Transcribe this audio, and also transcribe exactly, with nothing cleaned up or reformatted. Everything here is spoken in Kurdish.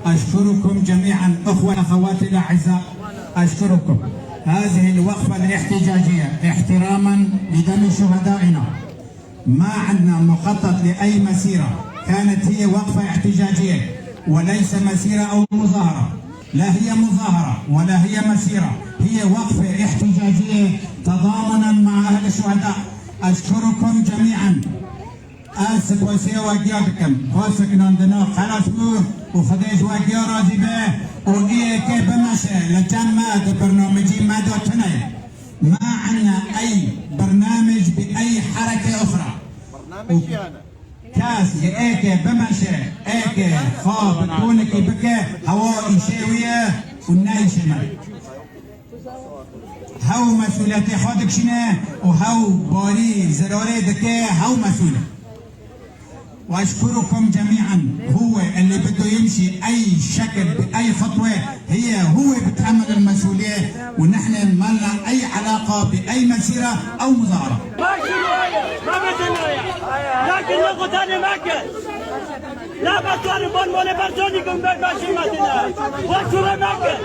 أشكركم جميعا أخوة أخواتي الأعزاء، أشكركم. هذه الوقفة الاحتجاجية احتراما لدم شهدائنا. ما عندنا مخطط لأي مسيرة، كانت هي وقفة احتجاجية وليس مسيرة أو مظاهرة. لا هي مظاهرة ولا هي مسيرة، هي وقفة احتجاجية تضامنا مع أهل الشهداء. أشكركم جميعا. Ez spasiya we giya dikim. Xwe sekinandina xelas bû û Xwedê ji we giya razî be û ê yekê bimeşe li cem me di bernamecî me de tune ye. ما عندنا أي برنامج بأي حركة أخرى. Kes ji êkê bimeşe, êkê xwe bi konekî bike, hewa îşê wî ye û ne îşê me. Hew mesûliyetê xwe dikişîne û hew barî zirarê dike, hew mesûl e. وأشكركم جميعا. هو اللي بده يمشي أي شكل بأي خطوة، هي هو بتحمل المسؤولية، ونحن ما لنا أي علاقة بأي مسيرة أو مظاهرة. ما شنو هي؟ ما بدنا يا. لكن ناخذ ثاني ما كان. لا بس ثاني بون ولا برزوني كم بس ما شي ما دنا. وشو ما كان؟